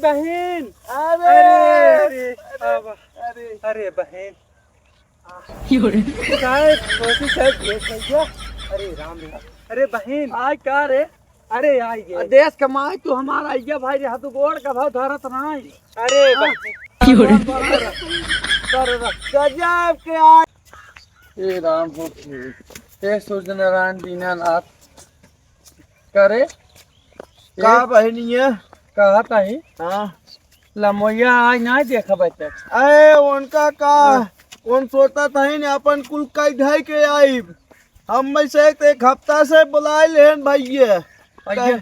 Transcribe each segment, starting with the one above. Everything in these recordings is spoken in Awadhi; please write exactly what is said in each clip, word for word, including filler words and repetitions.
बहिन। अरे, अरे, अरे, अरे, आवा। अरे। अरे बहिन। योरे। काय कोशिश है, देख भैया। अरे राम रे। अरे बहिन। आय का रे? अरे आई गे। देश कमाई तू हमार आइया भाई रे, हाथ गोड़ का भाव धरत नाई। अरे हाँ। बहिन। योरे। अरे, अरे, अरे, गजब के आज। ए राम हो। ए सूर्य नारायण दीनानाथ। करे? का ए, बहिनिया? कहा ताही? हाँ। लमोइया आज ना देखा बच्चा। अरे, उनका का? हाँ। उन सोचा ताही ने अपन कुल कई ढाई के आइब। हम में से एक, एक हफ्ता से बुलाए लेन भैया। भैया, कहे-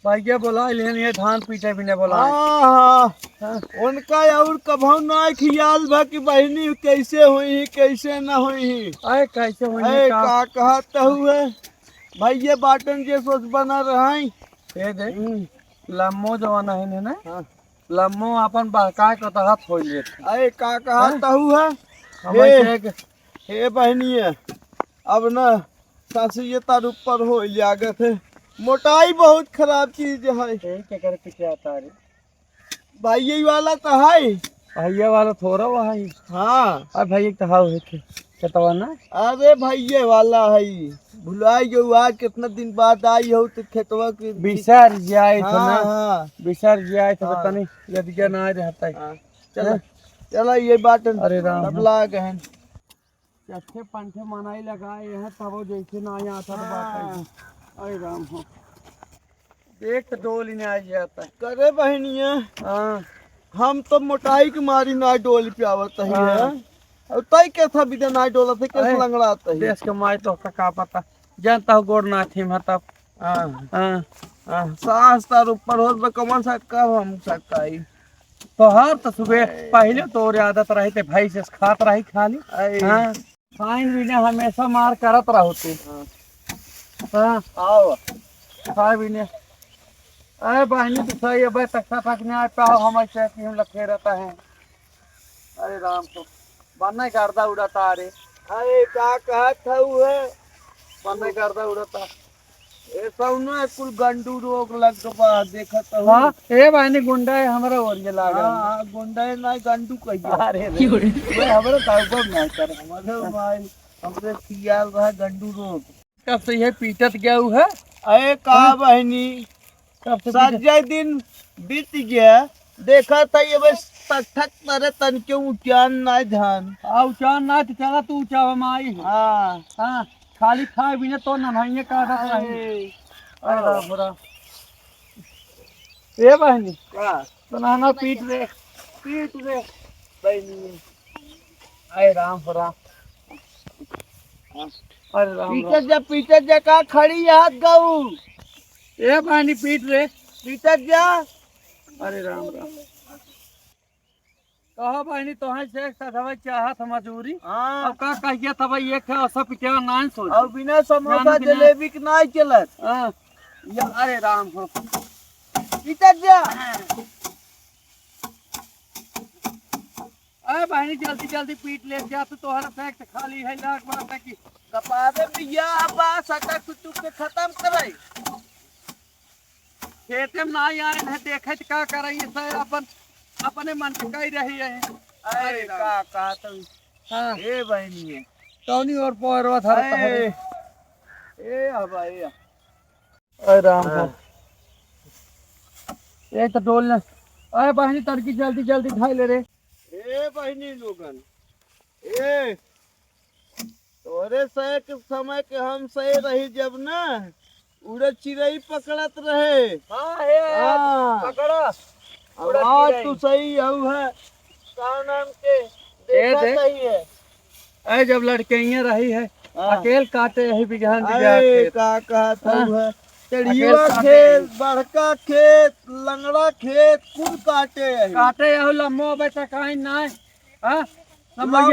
भैया बुलाए लेन, ये धान पीटे भी ने बुलाए। हाँ, हाँ। हाँ। उनका और कभौ ना खियाल बा कि बहिनी कैसे होई, कैसे ना होई। अरे, कैसे होई अरे, का? का कहत हुए? भैया बाटन जे सोच बना रहा है। ये दे। हम्म। लम्बो जमाना है ने ना? हाँ। लम्बो अपन बहकाए को तहत हो लेत। अरे का कहा हाँ? तहु है? हम हे, ऐसे एक हे बहनिया, अब ना सासी ये तार ऊपर हो लागत है। मोटाई बहुत खराब चीज है। यही के करे पीछे आता रे। भाई वाला तो है। भैया वाला थोड़ा वो है। हाँ। अब भाई एक तो हाउ है खे-, खेतवा ना। अरे भैया वाला है। भुलाई गयो आज कितना दिन बाद आई हो तो खेतवा के बिसर जाए थे हाँ, ना। हाँ। बिसर जाए थे तो हाँ। तनी यदिया ना रहता है। हाँ। चला, हाँ। चला ये बात अरे राम। तबला गहन। चट्ठे पंठे मनाई लगाए हैं, तब वो जैसे ना यहाँ था तो बात हाँ। आई। अरे राम हो। देख तो डोल ही ना आ जाता। करे बहनिया, हाँ। हम तो मोटाई के मारी ना डोल पे आवत ही हाँ। है। और तई कैसा बिना ना डोलत है, कैसे अरे, लंगड़ात है? देश के माई तो का, का पता। जानता हो गोड़ ना थी मैं तब। हाँ। हाँ। हाँ, सास तार ऊपर होत बा, कमन सा कब हम सकता ही? तोहार तो सुबह अरे। पहले तो और आदत रही थे, भाई से खात रही खाली। अरे। हाँ। खाइन बिना हमेशा मार करत रहो तू। हाँ। हाँ। आओ। खाए बिना। अरे बहनी तो सही है भाई, तख्ता तक नहीं आ पाओ, हम ऐसे कि हम लखे रहता है। अरे राम को। बन्ने गर्दा उड़ाता रे। अरे का कहत हऊ है? बन्ने गर्दा उड़ाता। ए सौना कुल गंडू रोग लग बा, देखत हऊ। हाँ, ए बहनी गुंडा है हमरा ओरिया लागल। हाँ, हाँ, गुंडा है ना, गंडू कहिया। अरे रे, वे हमरा ताऊ को ना कर। हमरे माई, हमरे खियाल रहा गंडू रोग। कब से ये पीटत गया हू है? अरे का हाँ? बहनी, कब से पीटत? सज्जय दिन बीत गया, देखा था ये बस तक तक तरे तन के उचान ना धान। आ, उचान ना तो चला तू उचावा माई। हाँ। हाँ, खाली खाए बिना तो नहाइए का आदत रही। अरे, अरे हाँ। बाप रे। ए बहनी, का? तो ना, ना, पीट रे, पीट रे, बहनी। अरे राम हो राम। अरे राम पीछे राम। जा, पीछे जा, का खड़ी हाथ गऊ? ए बहनी, पीट रे। पीछे जा। अरे राम राम। कहो बहनी, तोहे से एक सधवा चाहत मजूरी। हाँ। अब का कहिए तब एक है, औसा पिटिया नाई सोच। अब बिना समोसा जानो कि ना? जलेबी के नाई चलत। हाँ। या, अरे राम हो। इधर जा। अरे बहनी, जल्दी जल्दी पीट ले जा, तू तोहरा पैक तो खाली है, लाख बात है कि कपारे में या बा, सटा कुटुक के खत्म करे। खेते में ना आए हैं, देखे तो का करे, ये सब अपन, अपने मन के कही रही है। अरे अरे राम। का, का तो हाँ। ए बहनी है। तौनी और पोरवा धरता है। ए, ए अब ए। अरे राम हाँ। हो। ये तो डोल ना। अरे बहनी तड़की जल्दी, जल्दी ढाई ले रे। ए बहनी लोगन। ए, तोरे सहे के समय के हम सहे रही जब ना, उड़े चिरई पकड़त रहे। हाँ, हे, हाँ। पकड़ा। अब उड़े आज चिरई। तू सही हऊ है। का नाम के ए देखा दे। सही है। ए, जब लड़कइया रही है, हाँ। अकेल काटे यही बिजहान बिजहान अरे, खेत। का कहत हाँ। हऊ है? अकेल चढ़िया काटे खेत, यही। बड़का खेत, लंगड़ा खेत, कुल काटे यही। काटे यही, लम्बो अबे तक आई नाय। हाँ? लम्बो,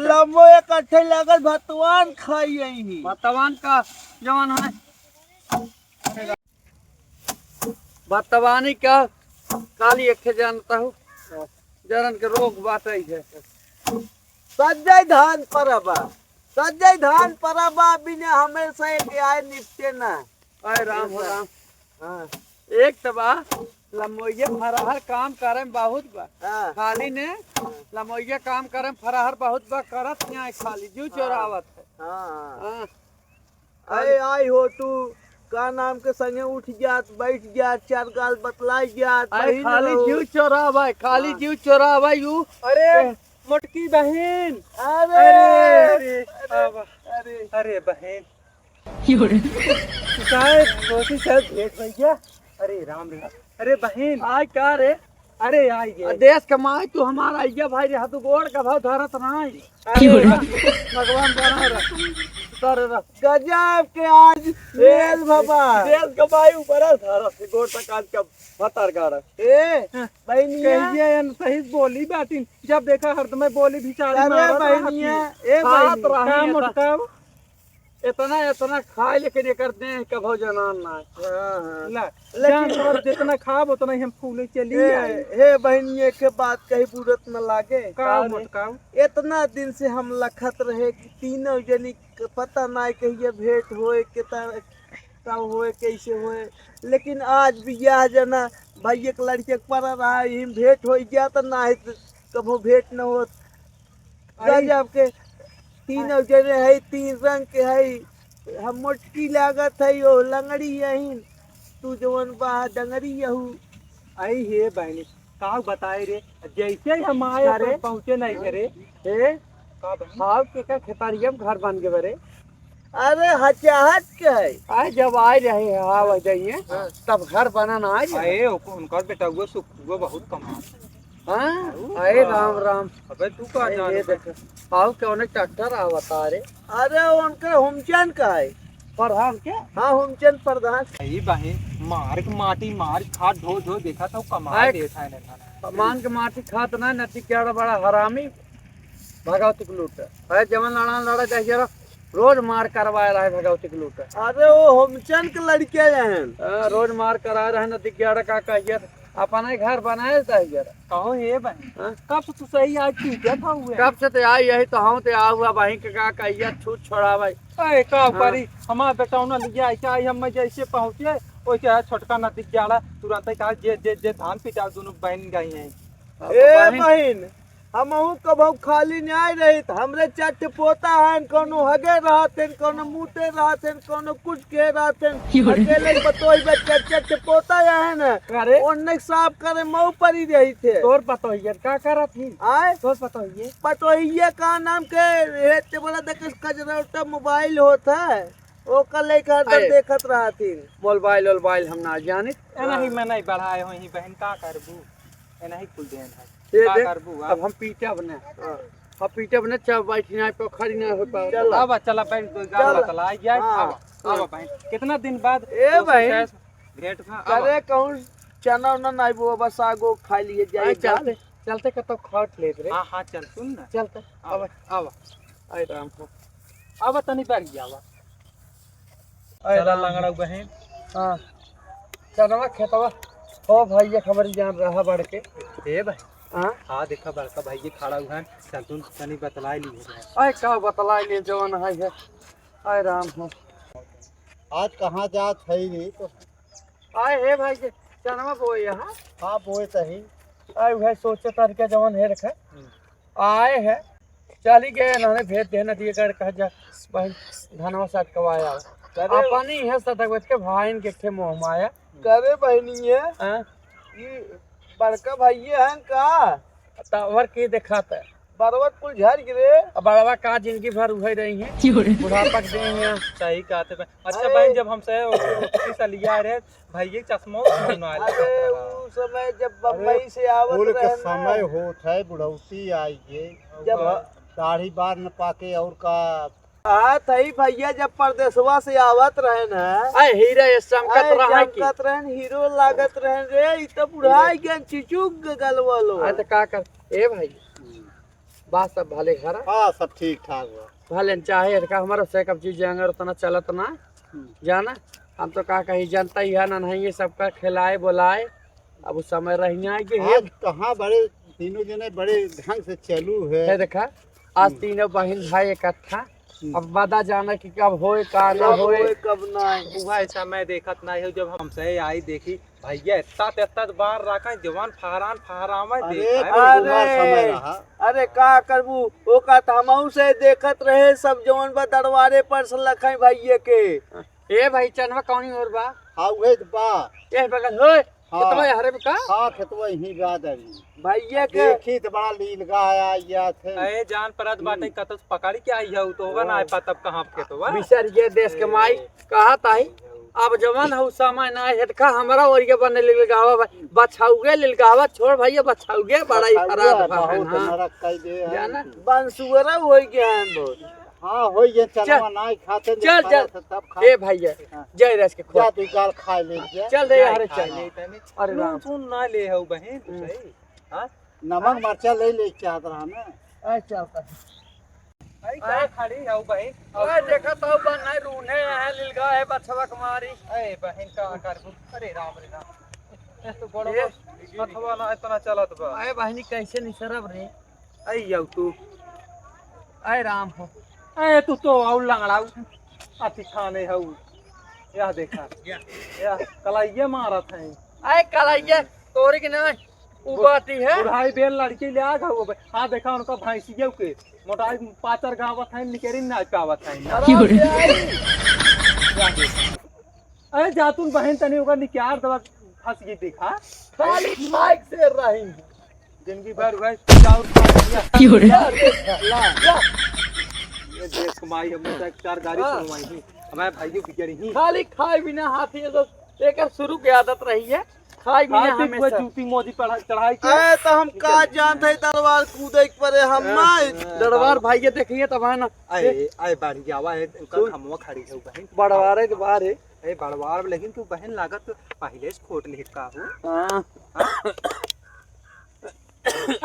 लम्बो एक अट्ठे लागल भतवान खाई यही। भतवान का जवन है। भतवानी का काली एक ठे जानता हूँ। जरन के रोग बाटे है। सज्जय धान परबा। सज्जय धान परबा बिना हमेशा एक आए निपटे ना। आए राम हो राम। हाँ। एक तबा लमोइया फरहर काम करे में बहुत बा। हाँ। खाली ने लमोइया काम करे में फरहर बहुत बा, करत यहाँ खाली जीव चोरावत है। हाँ, हाँ। हाँ। अरे आई हो तू, का नाम के संगे उठ जात, बैठ जात, चार गाल बतलाई जात, अरे बहिन खाली हो। जीव चोरावा है, खाली हाँ। जीव चोरावा है यू। अरे ए। मोटकी बहिन। अरे, अरे, अरे, अरे, आवा। अरे। अरे बहिन। यो रे। साहब, दोषी साहब भेंट भैया। अरे राम रे। अरे बहिन। आय का रे? अरे आय गे। आ, देश के माई तू हमारा आइया भाई रे, हाथ गोड़ का भाव धरत नाही। अरे यो रे। भगवान बना रह। उतर रह। गजब के आज मेल बाबा। देश के माई ऊपर है, धरत से गोड़ तक आज का भतर गाड़। ए, हाँ। बहिनिया। कहिए एन सही बोली बाटिन, जब देखा हरदम बोली भिचारी अरे मारत बहिनिया, रहती। ए खात बहिनी। रही का है मोटकाऊ? एतना, एतना खाए, लेकिन एकर देह कभो जनान ना। हाँ, हाँ। ला, लेकिन जान तोर जितना खाब, उतना ही हम फूले चली ए, आई। हे बहिनी, एक बात कही बुरत न लागे। का का रे? मोटकाऊ? एतना दिन से हम लखत रहे कि तीनों जनी क पता ना कहिए भेंट होए, केता, कब होए, कैसे होए, लेकिन आज बियाह जना भैया के लड़के के पड़ा रहा, यही भेंट हो गया तो ना है तो कभो भेंट न होत। आई। गजब के तीनों जने है, तीन रंग के है। हम मोटकी लागत है, यो लंगड़ी यही, तू जवन बा डंगरी यहू। आई हे बहनी, का बताए रे, जैसे ही हम आए अरे। अपन पहुँचे नहीं घरे। ए, का बहनी? हाव के का खेतारिया में घर बन गए रे? अरे हचाहत के है। आए जब आए रहे हाव जाइए, हाँ। तब घर बना ना आए। अरे ओको उनकर बेटा वो सुख वो बहुत कमा। हाँ, अरे अरे राम राम। अबे तू का अरे, जाने ये बे? देखो, आओ कौन ट्रैक्टर आवता रे? अरे, उनके हुमचंद का है। प्रधान के? हाँ, हुमचंद प्रधान। ई बहिन, मार के माटी, मार के खाद ढो ढो, देखा तो कमाल आए। देत है ना। मान के माटी खात ना, नती के बड़ा हरामी, भगवती के लूट। है जवन लड़ा लड़ा जाए जरा, रोज मार करवाए रहा है भगवती के लूट। अरे, वो हुमचंद के लड़के हैं। हाँ, रोज मार कराए रहे, नती के का कहिए, अपना ही घर बनाए था जरा। कहो हे बहन, हाँ? कब से तू सही आज पीटे था हुए? कब से ते आई यही तो हम ते आ हुआ बहिन के का कहिया छूट छोड़ा भाई। अरे का हाँ। करी, हमार बेटा उन्हें लिया आई, चाहे हम जैसे पहुँचे, वैसे है छोटका नदी जाड़ा, तुरंत ही कहा जे, जे, जे धान पिटा दोनों बहन गई हैं। अब ए बहिन। बहिन, हमहू कबहू खाली नाहीं रहित। हमरे चार ठे पोता हन, कौनो हगे रहत हन, कौनो मूते रहत हन, कौनो कुछ के रहत हन। अकेले पतोही बा, चार चार ठे पोता हन। अरे। ओन्ने साफ करे मऊ परी रहित है। तोर पतोहिया का करत ही? आय? तोर पतोहिए? पतोहिए का नाम के, हे ते बड़ा देख कजरौटा मोबाइल होत है, ओकर लेके हरदम अरे। देखत रहत ही। मोबाइल, मोबाइल हम ना जानित। ए नहीं, मैं नहीं बढ़ाए होई बहन, का करबू? ए नहीं कुल देन है। ये का देख, करबू, आ? अब हम पीटब ना। हाँ। अब पीटब ना, चाहे बैठी ना, पोखरी ना हो पाओ। चल। अब चला बैठ, कोई गाल चल। बतला, ये हाँ। आवा, हाँ। आवा बहन। कितना दिन बाद ए तो बहन। भेंट भा, आवा। अरे कहूँ चना उना नहीं बुआ, बस आगो खा लिए जाए अरे चलते, चलते कतौ खट लेत रे। हाँ, हाँ, चल, सुन ना। चलते, आवा, आवा। आवा। आए राम हो। आवा तनी बैठ जावा। आए चला राम। लंगड़ा बहन। हाँ। चनवा खेतवा। हो भाई, एक हमारी जान रहा बढ़ के। ए भाई। हाँ? हाँ, देखा बड़का भाई जी खड़ा हुआ है। चल, तू तनी बतलाई ली है। आए, का बतलाई ली जवन है, है। आए राम हो। आज कहाँ जात है रे तो? आए हे भाई जी, चनवा बोए यहाँ। हाँ, बोए सही। आए भाई, सोचे तार के जवन है रखा। हम्म। आए है। चली गए, इन्होंने भेज दे नदी कर कह जा, बहन, धनवा से अटकवाया। करे अपनी है सदगवत के भाईन के खे मोह माया। करे बहनी है। हाँ। ई बड़का भाई है का? त और के देखात है? बरवा कुल झड़ गिरे। अब बड़वा का जिंदगी भर उहे रही है। क्यों रे? बुढ़ापा के दिन है। सही कहते बे। अच्छा अरे। बहन, जब हमसे ओके, ओके से लिया रहे, भाई ये चश्मा उश्मा ना आया अरे, करता। उ समय जब अरे, बम्बई से आवत फूल के रहे ना। समय होत है, बुढ़ौती आई है। जब दाढ़ी बार न पाके और का। हाँ, तही भैया जब परदेसवा से आवत रहे ना। आ हीरा ये चमकत आए, रहा है कि चमकत रहन, हीरो लागत रहन रे, ई तो बुढ़ाई गन चिचुक गल वालो। आ तो का कर, ए भाई, बात सब भले घर। हाँ, सब ठीक ठाक बा। भले न चाहे इनका हमारा से कब चीज जंगर उतना चलत ना। हम्म। जाना, हम तो का कही, जनता ही है ना, नहीं ये सबका खिलाए, बुलाए, अब उस समय रहिया है कि हे आज कहाँ बड़े, तीनों जने बड़े ढंग से चलू है। है देखा, आज हम्म। तीनों बहिन भाई इकट्ठा, अब बदा जाने कि कब होए, का ना कब होए। होए, कब ना। उहे समय देखत नाही हो, जब हमसे आई देखी, भैया, इतना ते इतना बार रखा, जवान फहरान फहरावे, अरे, देखा है। अरे, समय रहा। अरे, का करबू, ओका त हमहू से देखत रहे, सब जवन बा दरबारे पर से लखाई भैया के। ए भाई, चनवा कौनी ओर बा? हाँ, उहे त बा। ए बगल होए, हाँ। खेतवा हरे में का? हाँ, खेतवा यहीं बा दरी। भैया के देखी त बड़ा लीलगा आया, या थे। ए, जान परत बाटे, हम्म। कतस पकड़ के आई हऊ, तो होगा ना, हाँ। पता तब कहाँ खेतवा। बिसर ये देश के माई, ए। कहा ताई, अब जवन हऊ समय ना हेतखा हमरा ओरिया बने लीलगावा भाई, बछाउगे लीलगावा, छोड़ भैया, बछाउगे बड़ा ही बछाउगे खराब बा, बहुत हाँ। नरक कई दे है। जाना? बंसुअरा होई गया है बहुत। हाँ, होई गया, चल, चनवा नाई खाते, चल, चल। तब खा। ए भैया, हाँ। जय रस के खोल। जा, तू गाल खा ले, जा। चल रे, जा, अरे खा चल। ले तनी। अरे नून राम। सून ना ले हऊ बहिन, तू हम्म। सही। हाँ? नमक मरचा ले ले चाहत रहा ना। अच्छा, अच्छा। आई का खड़ी हऊ बहिन? अरे देखा तो बा, नहीं रूने है, लीलगा है, बछवा के मारी। ए बहिन, का करबू? अरे राम रे राम। ए तो गोड़वा, ए। हथवा ना इतना चलत बा। अरे बहिनी, कैसे निसरब रे? आई जाऊ तू। आए राम हो। ए, तू तो आउ लंगड़ाऊ। अति खाने हऊ। यह देखा। यह कलाइये मारत है। आए कलाइये, तोरी के ना, उ बाटी है। बुढ़ाई बेल लड़की ले आ गऊ अब। हाँ, देखा उनका भैंसियों के। मोटाई पाचर गावत है, निकेरी ना पावत है। अरे, अरे, जातुन बहन तनी ओकर निकार दवा फंस गई देखा। खाली माइक से रही। जिंदगी भर वह चाउर खा लिया। की हो रे? या, या, या। ये देख माई, हमने तो एक चार गाड़ी हाँ। सुनवाई ही। हमारे भाई बिगड़ी ही। खाली खाए बिना हाथी है तो एकर शुरू के आदत रही है। खाए बिना खाए पी हमेशा। जूती मोदी पढ़ा-, चढ़ाई के। अरे तो हम का जानते हैं दरबार कूदे के परे हम हाँ, ना। हाँ, दरबार भाई ये देखिए तब है ना। आए, आए बाड़ी जावा है, उनका सुन। खमवा खड़ी है बहन। बड़वारे के बाहर है। ए, बड़वार, लेकिन तू बहन लागत तो पहिले से खोट लिहित का हो? हाँ। हाँ?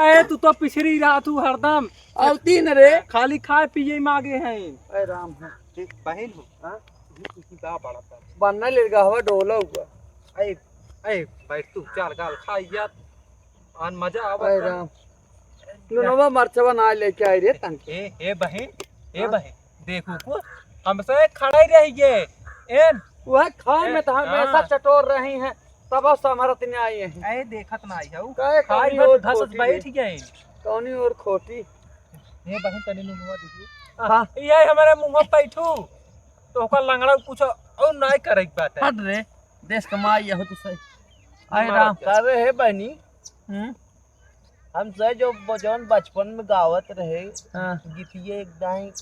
ए, तू तो पिछड़ी रहा तू हरदम। अब तीन रे। खाली खाए पिए में आगे हैं। ए राम हो। ठीक, बहन हो। हाँ? तू, तू, तू दा बड़ा था। बनना ले गहवा डोला हुआ। ए, ए, बैठ तू, चार गाल खाई जा। आन मजा आवत ए है। राम। नुनवा मरचवा ना लेके आई रे तन। ए, ए बहिन, ए हाँ? बहिन, देखो को, हमसे खड़ा ही रही ये। एन। वह खाए में तो हमेशा हाँ। चटोर रही हैं, तब से हमारा तने आई हैं। ए, देखत ना आई हऊ। काहे खाई कमी भर और धस खोटी बैठ रे? गए। कौनी और खोटी? ए बहिन, तनी नुनवा दीजिए। हाँ। ये हमारे मुंह पे बैठू, तो ओकर लंगड़ा कुछ और नाई करे के बात है। हट रे, देश कमाई हो तू सही। आए राम। करे है बहनी। हम्म। हम सर जो ब-, जौन बचपन में गावत रहे, हाँ। गीतिये एक दाई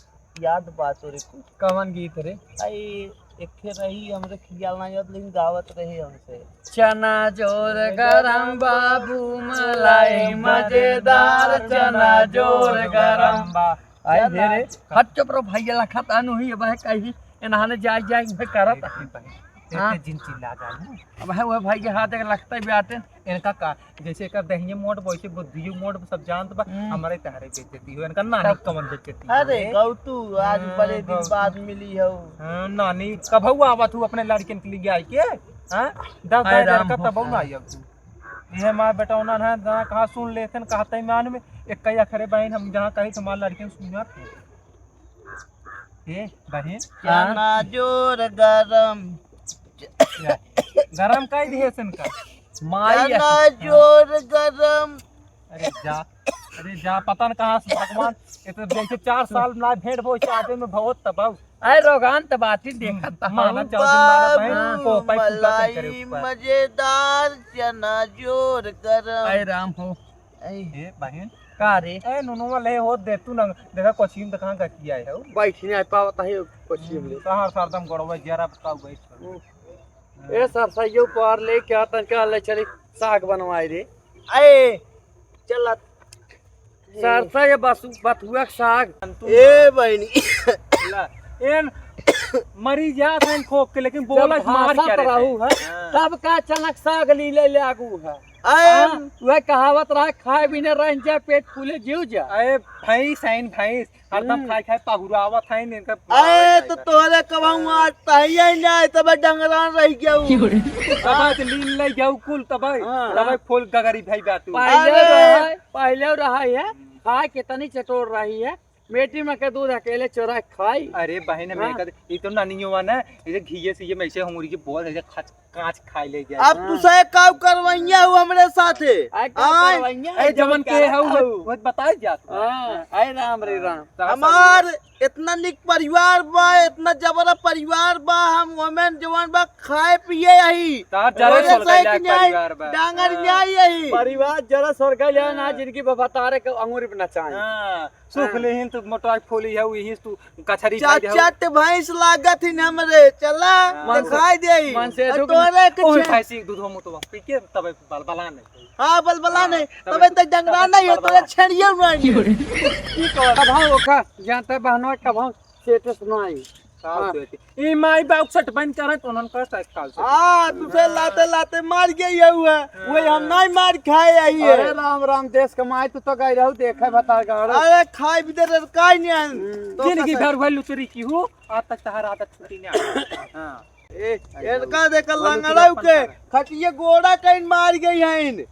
याद बा तोरे कुछ? कवन गीत रे? आई, एक ठे रही, हमरे खियाल ना याद, लेकिन गावत रहे हमसे। चना जोर गरम बाबू, मलाई मजेदार, चना जोर गरम बा। आई चना हे रे, हट चुप रहो भैया, लखत अनु ही, अब है कहीं, एनहाने जाए, जाए, इहे करत। ए, ए, ए, हाँ। ए, जिन चिल्ला जाए ना। अब है वो भाई के हाथ एक लगता ही बाटे। इनका का, जैसे एकर दहिये मोट, वैसे बुद्धियो मोट, सब जानत बा, हम्म। हमरे तहरे बेइज्जती हो, इनका नानी तब कमन बेइज्जती हो। अरे, गौतू, आज हाँ, बड़े दिन गौतू। बाद मिली हो। हाँ, नानी, कबहू आवत हूँ अपने लड़किन के लिए आई के, हाँ? दस हाय दाई राम लड़का हो। तबहू ना आई अब तू। ये माँ बेटा उन्हन है, ना कहा सुन लेथन, कहते मान में, एक कई अखरे बहन हम जहाँ कही तो हमार लड़किन सुनत। ए, बहिन। चना जोर गरम। या, गरम काहे दिहे सन का? माई चना जोर गरम। अरे जा, अरे जा, पता न कहाँ से भगवान, ये तो जैसे चार साल ना भेंट भो, इसे आदमी में बहुत तबाह। अरे रोगान त बात ही देखत त माना हम। चाहो दिन माना बहन, बाबू, को पाई पूजा तन करे मलाई ऊपर। मजेदार चना जोर गरम। अरे राम हो। ऐ। ए, बहिन। का रे? ए, नुनुआ ले हो दे तू ना, देखा कोचिंग तो कहाँ का किया है हो? बैठी नहीं पावत है कोचिंग में। कहाँ सरदम गड़बड़ जरा बताओ बैठ कर। हम्म। ए सरसैयो पार ले क्या तनका ले चली साग बनवाई रे। ए, चल। सरसा ये बसु-, बथुआ के साग। ए बहिनी। ला, एन मरी जात है खोक के, लेकिन जब बोला मार भाषा क्या पर रहू रहता है? है, हाँ। तब का चनक साग लीले ले आगू है। आए। हाँ, वह कहावत रहा, "खाए बिना रह जा, पेट फूले जीव जा।" अरे भैंस है, भैंस, हरदम हम्म। खाए खाए पहुरावत है, इनका आए तो तोरे कबाऊ हाँ। आज तहिया ही ना आए, तब डंगरान रह गया हूँ। क्यों रे? तब आज लीन ले गया कुल, तब हाँ। तब फूल गगरी भाई बातू। पहले अरे। रहा है, पहले रहा है, खाए कितनी चटोर रही है, बेटी माँ के दूध अकेले चोरा के खाई। अरे बहिन, हाँ। मैं कहते, ये तो नानियो वा ना, ये घिये से ये मैं से हंगुरी के बहुत ऐसे खच काच खाई ले जाए। अब तू से काउ करवैया हो हमरे साथे? आय, का आय। करवैया ए, है, जवन जवन के करत हऊ, हऊ। वो, वो बताए जात बा। हाँ, आय राम रे राम। हाँ, हमार इतना निक परिवार बा, इतना जबरा परिवार बा, हम ओमेन जवन बा खाए पिए यही। तार जरे ओकरे स्वर्ग से लायक कि न्याय, परिवार बा। डांगर हाँ। न्याय यही। परिवार जरा स्वर्ग लायक ना, हाँ। जिनकी बफा तारे के अंगूरी पे नचाई। हाँ। सुख हाँ। लेहिन तू मोटाई फोली है, वही तू कचहरी चा-, खाई दे हो। चाट भैंस लागत ही न हमरे, चला, हाँ। दिखाई दे ही। मन से और जो तोरे के ओही छे- भैंसी दूध हो मुतवा, पी के तबे बल-, बला नहीं। हाँ, बल-, बला हाँ, नहीं। तबे तबे तू तो डंगरा तबे नहीं हो, बल-, तोरे बला। छेड़ियो नहीं। की कहत? कब हम ओखा, जानते बहनवा, कब हम status नहीं। का हाँ। होते? ई माई बाप सट बन करत, उन्हन का साथ काल से। हाँ, तुझे हाँ। लाते लाते मार गई है हुआ। हाँ। वही हम नहीं मार खाए आई है। अरे राम राम, देश के माई, तू तो गई रहू, देखे बता गाड़ो। अरे खाई भी दे रे, काई नहीं आन। हम्म। तो जिंदगी कैसे? भर हुआ लुचरी की हूँ, आज तक तहार आदत छुट्टी नहीं आई। हाँ। ए, अरे इनका देखा बोलो, लंगड़ाऊ तुरंत के, पंखा। खटिए गोड़ा कहीं मार गई है इन।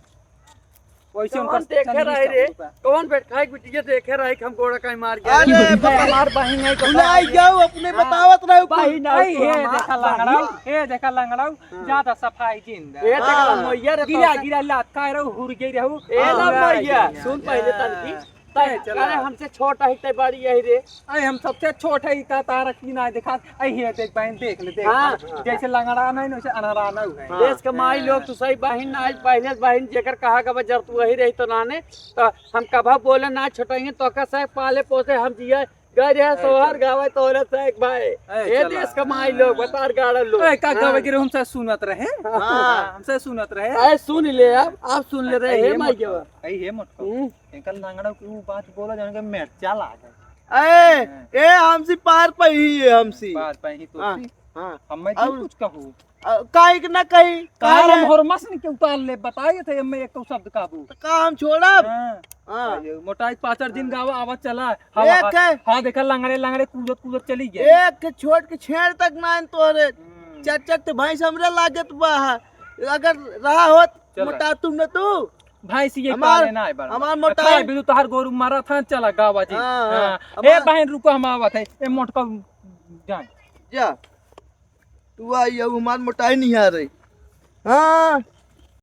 वैसे उनका कौन देखे चलनी रहे रे? सब होता। कौन बैठाई गुटिया देखे रहे कि हम गोड़ा काहे मार गया? अरे, ए, हमार बहिन है तो भुलाई बहिन। जाओ, अपने हाँ। बतावत रहो कुल। बहिन आई, आई, तो ये हमार देखा लंगड़ाऊ, बहिन। ये देखा लंगड़ाऊ, हाँ। ज्यादा सफाई जिंदा। ये देखा हाँ। लंगड़ैया रे गिरा, तो गिरा लात खाए रहू, हुर गई रहू। ए हाँ। लंगड़ैया, हाँ। सुन पहिले हाँ। तनकी। तै, ए, चला। अरे हमसे छोट है, तै बड़ी यही रे। अरे हम सबसे छोट है, इतना तारा की ना दिखा। अरे ये देख बहन, देख ले, देख। हाँ। जैसे लंगड़ा नहीं, वैसे अनहरा नहीं है। हाँ। देश के माई लोग तो सही बहिन ना, आज पहले बहिन जेकर कहा गवा जर तू वही रही तो नाने, तो हम कभा बोले ना छोटाइए, तो का सही पाले पोसे हम जिए, गए रहे ए, सोहर चल। गावे तोरे से एक भाई। ए, ए चला। देश के माई लोग, हाँ। बतार गाड़ा लोग। ए, का हाँ। गावे गिरे हमसे सुनत रहे? हाँ। हाँ, हमसे सुनत रहे। ए, सुन ले अब, आप सुन ले रहे, ए, हे ये माई मत गवा। कहो। ए, ये मत कहो। हम्म। एकर लंगड़ा के ऊ बात बोला जौन के मिर्चा लागे। ए, हाँ। ए, हमसी पार पही है, हमसी। पार पही तो हाँ, सी। हाँ। हमें अब, क्यों कुछ कहू? अ, काहे के ना कही? कार काहे हम है? होरमस नहीं के उतार ले, बताइए थे, मैं एक तो शब्द काबू। तो का हम छोड़ब? हाँ। हाँ। अरे, मोटाई पाँच चार दिन गावा, आवा चला। हवा, एक है। हाँ, देखा, लंगड़े, लंगड़े कूदत, कूदत चली गया। एक छोट के छेड़ तक ना है तोरे। हम्म। चट चट तो भैंस हमरे लागत बा। अगर रहा होत, चला। मोटा तुम न तू। भैंस ये हमार, पाले ना है बड़ा। हमार मोटा खाए है। भी तो तोहार गोरू मारा था, चला गावा जी। हाँ, हाँ। हाँ। हमार ए बहन रुको, हम आवत है। ए मोटका जाए। जा। तू आई, अब हमार मोटाई नहीं आ रही। हाँ,